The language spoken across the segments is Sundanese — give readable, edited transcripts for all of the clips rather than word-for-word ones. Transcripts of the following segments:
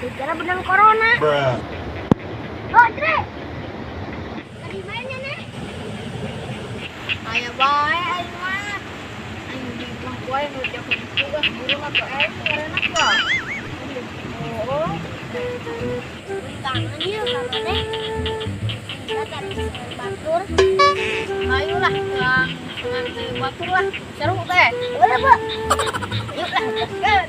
Dikira benang corona. Oh, Dre. Tadi mainnya nih. Aya bae aing mah. Aing di imah wae ngerjakeun tugas burung atau aing ngaranna ya. Oh. Kangen yeuh ka maneh. Kita tadi batur. Ayo lah, urang nganti batur lah. Seru teh. Boleh, Bu. Yuk lah, gaskeun.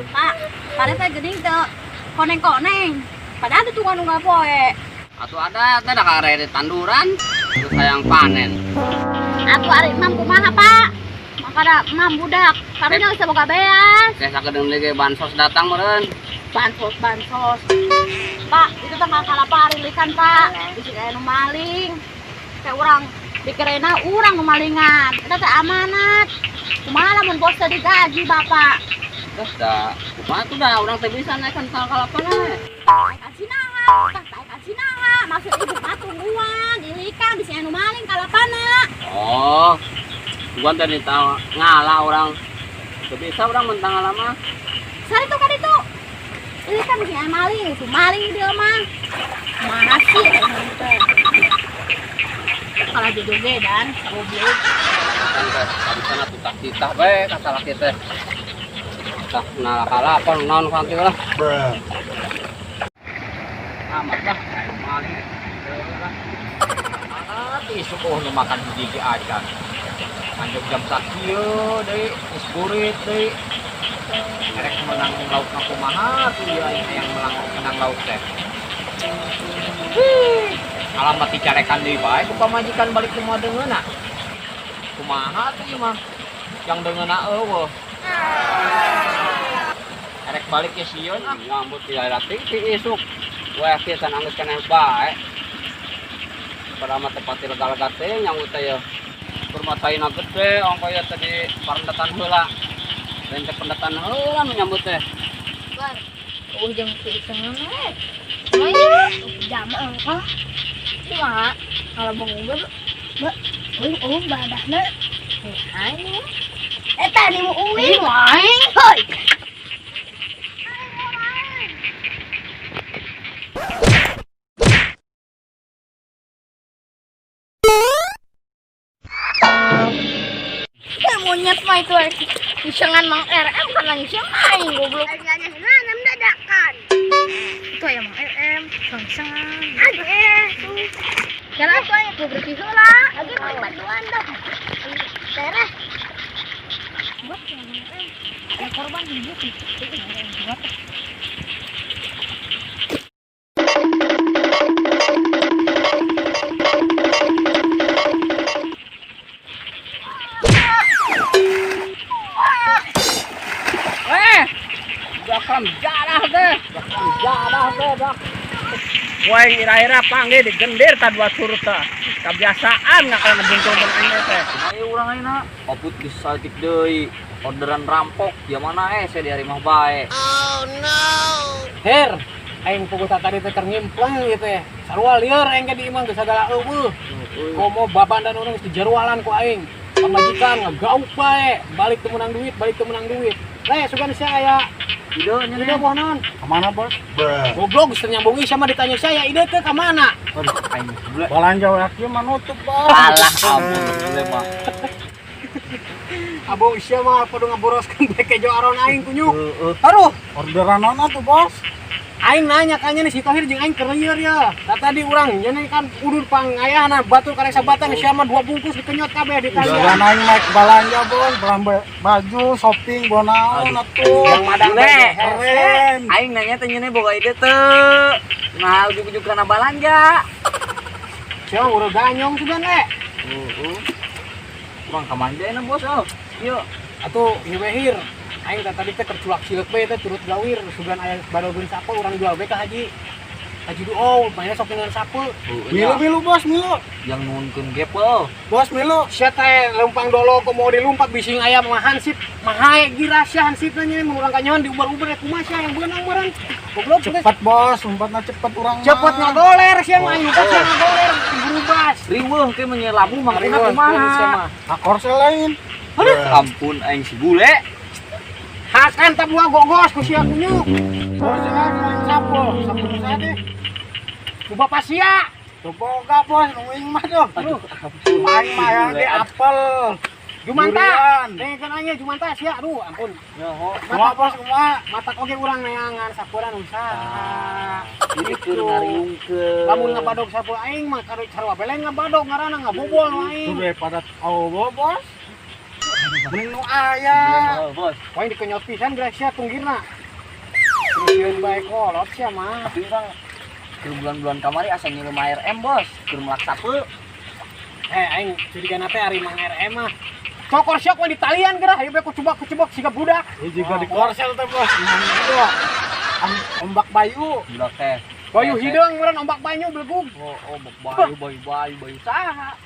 Pak, pare teh geuning teu koneng-koneng. Padahal itu tukang nunggal poe. Atuh ada teh da kare di tanduran, terus hayang panen. Atuh ari emam kumaha, Pak? Makana emam budak, karunya geus boga beas. Teh sakedeung deui ge bansos datang meureun. Bansos, bansos. Pak, itu tanggal kalapa arilikan, Pak. Bisi aya nu maling. Teh urang dikirena urang nu malingan. Eta teh amanat. Kumaha lamun bos teh digaji, Bapak? Terus da kumaha tuh da urang teh bisa naikkan tanggal kalapa na. Taek acinaha, tah taek acinaha. Maksud ibu mah tungguan, dilikan bisi aya nu maling kalapana. Oh. Gua teh ditang ngala urang. Teu bisa urang mentang ngala mah. Sari tuh kan itu. Ini kan bisi aya maling, si maling dia mah. Masih teh. Kalau jojogedan, goblok. Kan teh kabisana tuh tak titah bae ka salaki teh. Tah nala kalapa naon kanti lah. Amat lah, aya maling. Lah. Ah, isuk oh nu makan hiji acan. Anjog jam sakieu deui, geus burit deui. Erek menang lauk na kumaha tuh ya aing hayang menang lauk teh. Hih, alamat dicarekan deui bae ku pamajikan balik kumaha deungeunna. Kumaha tuh ieu mah? Yang deungeunna eueuh. Erek balik ke sieun ah. Ngambut di daerah ti isuk. Wah, kieu can anggeus keneh bae. Padahal mah tempat lega-lega teh nyambut teh ya. Kurma caina gede ongko ya tadi parendetan heula. Lain teh pendetan heula nu nyambut teh. Bar, ujung si isengan we. Ayo, jam angka. Kumaha? Kalau bang Uber, ba, euy oh badahna. Ayo. Eta ni mu uing. Aing. Hoi. Ya monyet mah itu isengan Mang RM kan langsung aing goblok. Nanam dadakan. Itu ya Mang RM, sengsengan. Aduh tuh. Jalan tuh aja tuh bersih heula. Lagi mau bantuan dah. Tereh. Buat ya Mang RM. Ya korban hidup. Buat. Eh, bakam jarah teh. Bakam jarah teh, bak. Wah, ira-ira panggil digendir ta dua surut teh. Kebiasaan nggak kalau ngebungkul aing teh. Ayo urang ayeuna. Oput geus saeutik deui. Orderan rampok ya mana saya di hari mah bae. Her, aing puguh tadi teh keur ngimpleng gitu ya. Sarua lieur aing ge di imah geus sagala eueuh. Komo babandan urang geus dijarualan ku aing. Pamajikan ngegauk bae, balik teu meunang duit, balik teu meunang duit. Le, sugan sia aya Ide nya ide boh naon? Kemana bos? Goblok geus teu nyambung sama ditanya saya ide teh ka mana? Aduh, aing bule. Belanja lagi mah nutup bos. Alah, ampun bule mah. Abo sia mah kudu ngaboroskeun bekejo aron aing kunyuk. Heeh. Aduh, Orderan naon tuh bos? aing nanya kanya nih si Tohir jeung aing keur lieur ya. Tah tadi urang nya kan udur pangayahna batur karek sabatang sia mah dua bungkus dikenyot kabeh di Jangan tanya. aing naik belanja bos, belanja baju, shopping, bonaon atuh. Yang madang Bule. Keren. Aing nanya teh nyeuneh boga ide teu. Nah, ujug-ujug kana balanja. Sia urang ganyong sugan le. Heeh. Urang ka mana bos oh. Ieu. Atuh ieu we hir. Aing teh tadi teh keur culak cileuk we teh turut gawir sugan aya badal beulis sape urang jual we ka haji. Haji du oh, mainnya sok dengan sape. Milu milu bos milu. Yang nuhunkeun gepel. Bos milu. Sia teh leumpang dolo komo dilumpat bising aya mah hansip, mahae gira sia hansipna nya mun urang kanyahoan diubar-ubar ya kumaha sia yang beunang meureun. Goblok geus. Cepet bos, umpatna cepet urang mah. Cepet ngagoler sia mah aing sia ngagoler berubas. Riweuh ke mah labu mah Riweuh, kumaha. sia mah. Hakor lain. Aduh, ampun aing si bule. Hak Makan tak buah gogos ku sia kunyuk. Bos, ya, main sapu. Sapu nu saha deh? Ku bapak sia. Tuh boga bos, nu aing mah tuh. Aing mah yang di apel. Jumanta. Durian. Dengekeun aing ge Jumanta sia, aduh ampun. Nyoho. Kumaha bos, kumaha? Matak oge urang neangan sapuran usaha. Ini keur ngariungkeun. Lamun ngabadog sapu aing mah karo sarua bele ngabadog ngaranna ngabobol nu aing. Tuh daripada oh bos. Mending nu aya. Oh, bos. Poin dikenyot pisan geura sia tunggirna. Sieun bae kolot sia mah. Tapi urang keur bulan-bulan kamari asa ngirim RM, Bos. Keur melak sapu. Eh aing curigana teh ari Mang RM mah. Cokor sia ku ditalian geura hayu bae ku cubak-cubak siga budak. Ini juga di korsel teh bos. Itu ombak bayu. Budak teh. Bayu hideung meureun ombak banyu belegug. Oh, oh, bayu, bayu, bayu, bayu saha?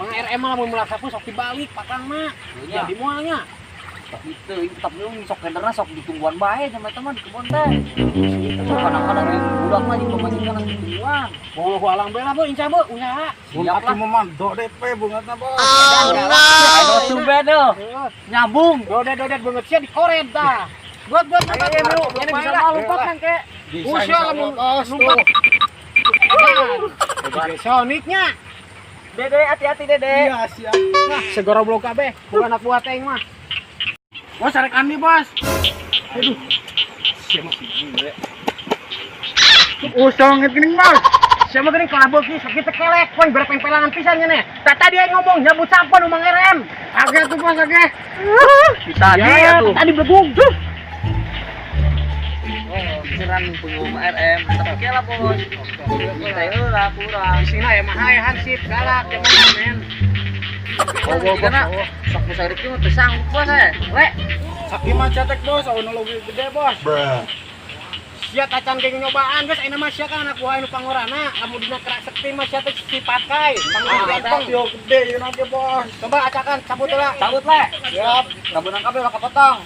Mang RM mah lamun melak sapu sok dibalik pakang mah. Iya. Jadi moalnya. Tapi teu, tetap lu sok kenderna sok ditungguan bae sama teman di kebon teh. Itu kadang-kadang jeung budak mah jeung pamajikan ditungguan. Mau alang bela bu, incah bu, usaha. Siap lah. Mun mah do DP bungatna bos. Oh, tumben tuh. Nyambung. Dodet-dodet banget sia dikoret dah. Buat buat buat. Ayo, lu, ini bisa lompat kan ke. Usia lamun lompat. Sonicnya. Dede, hati-hati Dede. Iya, siap. Nah, segoro blok kabeh, bukan anak buah teh mah. Bos, arek andi bos. Aduh. Sia mah bule. Usong geuning bos. Sia mah geuning kalah beuki sakit teh kelek, poin berpempelangan pisan nya. Tak tadi aing ngomong nyabut sampon Mang RM. Age tuh bos, age. Tadi Ya, atuh. tadi belegug. Oh, beneran punya RM. Tapi kela bos. Minta heula kurang. Isina ya mah hae hansip galak ya mah men. Oh, karena sok nu saeutik mah teu sanggup bos eh. Le, Sakieu mah cetek bos, aweuna leuwih gede bos. Sia tacan geng nyobaan geus ayeuna mah sia kan anak buah anu pangorana, lamun dina kerak sekti mah sia teh sipakai. Ah, Pangorana yo gede ieu ge bos. Coba acakan cabut heula. cabut le. Siap. Kabeunang kabeh lah kapotong.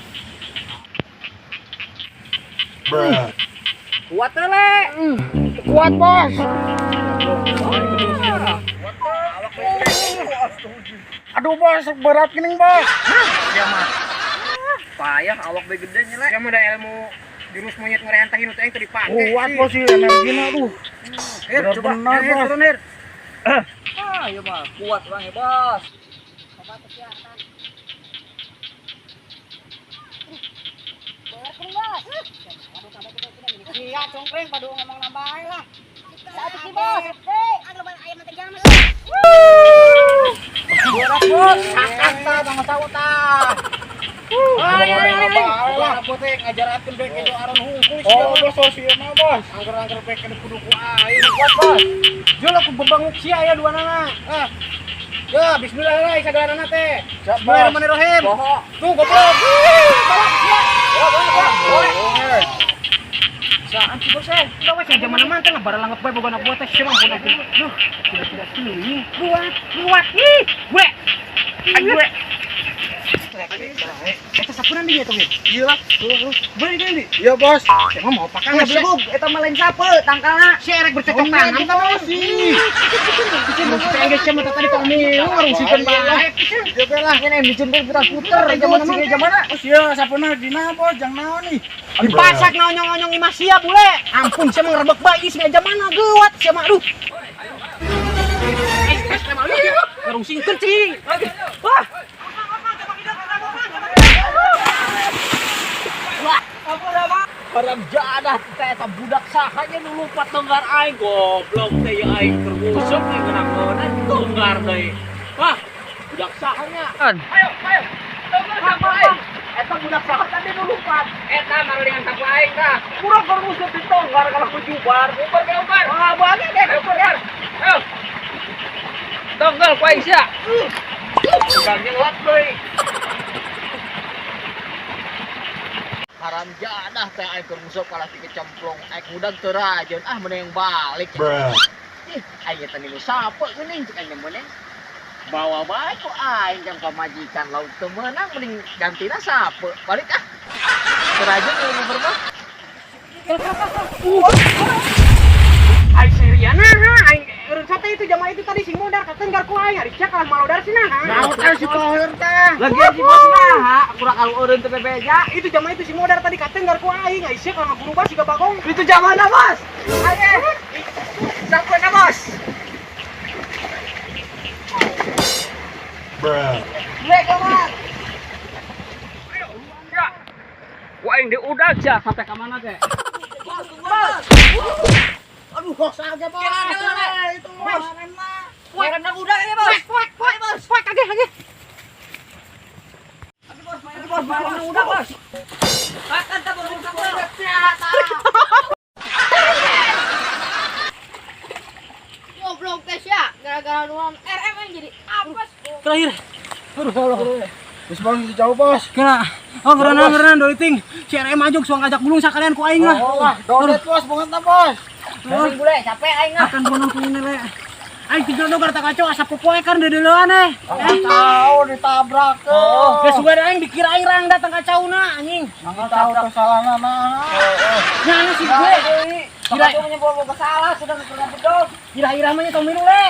Kuat teh le. Kuat bos. Aduh bos, berat geuning bos. Sia mah. Payah awak be gede nya le. Sia mah da ilmu jurus monyet ngerehan teh nu teh teu dipake. Kuat bos sih energina aduh. Hir, Berat coba. benar, Hir, bos. turun, Hir. Ah, ieu mah kuat urang ya bos. Iya, congkreng padu ngomong nambah lah. Satu sih bos. Ayam Berat bos, sakat ta bang tahu ta. Ayo ayo ayo. Lah bote ngajaratkeun bae kejo aron hungkul sia. Oh bos, oh sieun mah bos. Angger-angger bae kena kudu ku aing kuat bos. Jol aku bebanguk sia ya dua nana. Ah. Ya, bismillahirrahmanirrahim sagalanana teh. Siap, bos. Bismillahirrahmanirrahim. Poho. Tuh goblok. Balak sia. Saan sih bos eh? Udah wes zaman mana teh ngabaralangep bae boga anak buah teh sia mah ampun ampun. Duh, tidak-tidak teuing. Kuat, kuat. Ih, gue. Aing gue. Eta sapunan dia tuh, Iya lah. Boleh gini. Iya bos. Sia mah mau pakai Kang belegug eta mah lain sape tangkalna. Si erek bercocok tanam kan sih. Sia geus sia mah tadi kok milu ngarungsikeun bae. Iya belah. Ini bikin putar-putar zaman sih zaman Iya, sapuna dina bos, jang naon nih. Dipasak ngonyong-ngonyong imah sia bule. Ampun sia mah ngerebek bae sia jamana geuwat sia mah aduh. Ngarungsingkeun cing. Wah. Barang jadah teh eta budak saha nya nu lupat tonggar aing goblok teh ya aing terusuk teh kena tonggar deui. Wah, budak saha nya. Ayo, ayo. Tonggar sama aing. Eta budak saha tadi nu lupat. Eta marelingan sapu aing tah. Kurang terusuk di tonggar kalau ku jubar. Ubar ke ubar. Wah, bae deh. Ayo ubar. Ayo. Tonggal ku aing sia. Tonggal nyelot deui. Haram jadah teh aing keur nguseup kalah ti kecemplung aing udag teu rajeun ah mending balik. Ih, aing teh nu sape geuning cek aing mending bawa bae ku aing jang pamajikan laut teu meunang mending gantina sape balik ah. Teu rajeun eueuh mah. Aing seriana ha, aing Menurut saya itu jamaah itu tadi sing modar katenggar ku aing ari sia kalah malodar sih nah. Naon teh si poher teh? Lagian si bos nah, kurang kalau eureun teh bebeja. Itu jamaah itu si modar tadi katenggar ku aing, ai sia kalah ngagurubah siga bagong. Itu jamana, Bos. Ayo. Sampai na, Bos. Bruh. Lek kamar. Ya. Wah, aing diudag sia sampai ka mana teh? Bos. Aduh, bos aja bos. Itu bos. Merem udah ini, Bos. Poek poek bos. Poek age age. Bos, merem udah, Bos. Makan ta, Bos. Goblok teh sia, gara-gara nuan RM yang jadi apes. Terakhir. Aduh, Allah. Wis bang jauh bos. Kena. Oh, ngerenang ngerenang doliting. Si RM ajuk suang ngajak gulung sakalian ku aing lah. Oh lah, dolet bos banget na bos. Pusing bule, capek aing ah. Akan bonong ku ini le. Aing tiga dogar tak kacau asa popoe kan deudeuleun eh. Tahu ditabrak. Oh, geus sugan aing dikira aing rang datang kacauna anjing. Nggak tahu tuh salahna nah. Nyana si gue. Kira punya bawa salah sudah pernah bedog. Ira-ira mah nya tong minum le.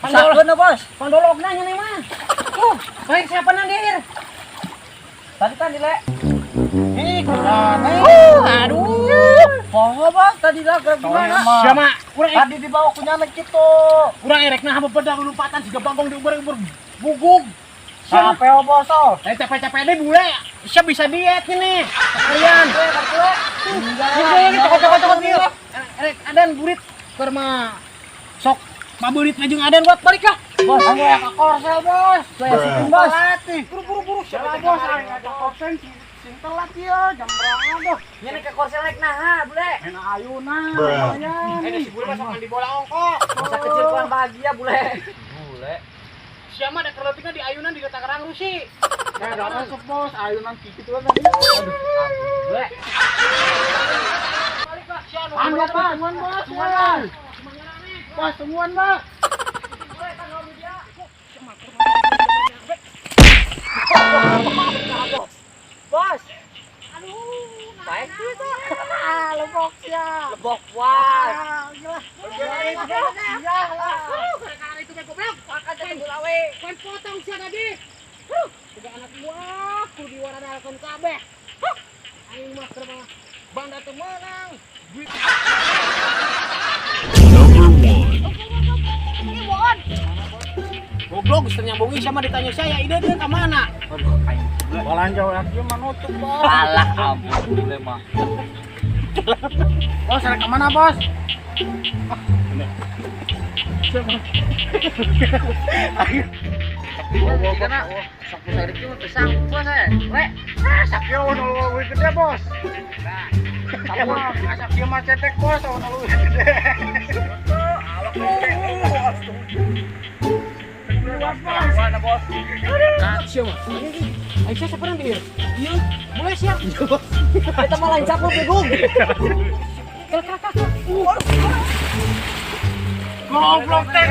Sakeun bos. Pandologna nya nih mah. Baik siapa nandir? Tadi kan dile. Ih, kurang. Aduh. Poho bos, tadi lah gerak gimana? Siapa? Kurang Tadi dibawa kunyana gitu. Kurang erek nah bebedang lompatan siga bagong diuber-uber gugug. Capek oh bos oh. Eh capek-capek deh bule. Siapa bisa diet ini? Kalian. Ini cokot-cokot ieu. Erek adan burit keur mah sok mabelit ngajeng adan buat balik lah. Bos, ayo ya ke korsel bos. Saya syuting bos. Buru-buru buru Siapa bos, ayo ke korsel sing telat ya, jam berapa bos? Ini ke korsel rek nah, bule. Enak ayuna, lumayan. Eh si bule mah sok mandi bola ongkok. Masa kecil kurang bahagia bule. Bule. Siapa ada kerletingnya di ayunan di Tangerang Rusi. Ya, udah masuk bos, ayunan kiki tuh kan. Bule. Anu bos, temuan bos, temuan. Bos, temuan bos. Bos. Aduh, Baik itu. Lebok ya. Lebok was. Iya lah. Gara-gara itu teh goblok. Makan teh gulawe. Pan potong sia tadi. Udah anak buah, ku diwaradalkeun kabeh. Aing mah keur mah banda teu meunang. Duit Number 1. Ini bohong. Goblok geus nyambungin sama ditanya saya, ide dia ka mana? Aduh, aing. Walan jauh lagi mah nutup bos. Alah ampun bule mah. Bos, rek kemana bos? Sok musari mah teu sanggup bos eh. Le. Sakio nu leuwih gede bos. Nah, sakio mah cetek bos, nu leuwih gede. Mana bos? Sia mah. Aisyah siapa nanti? Iya, mulai siap. Kita mah lancap lu begung. Goblok teh.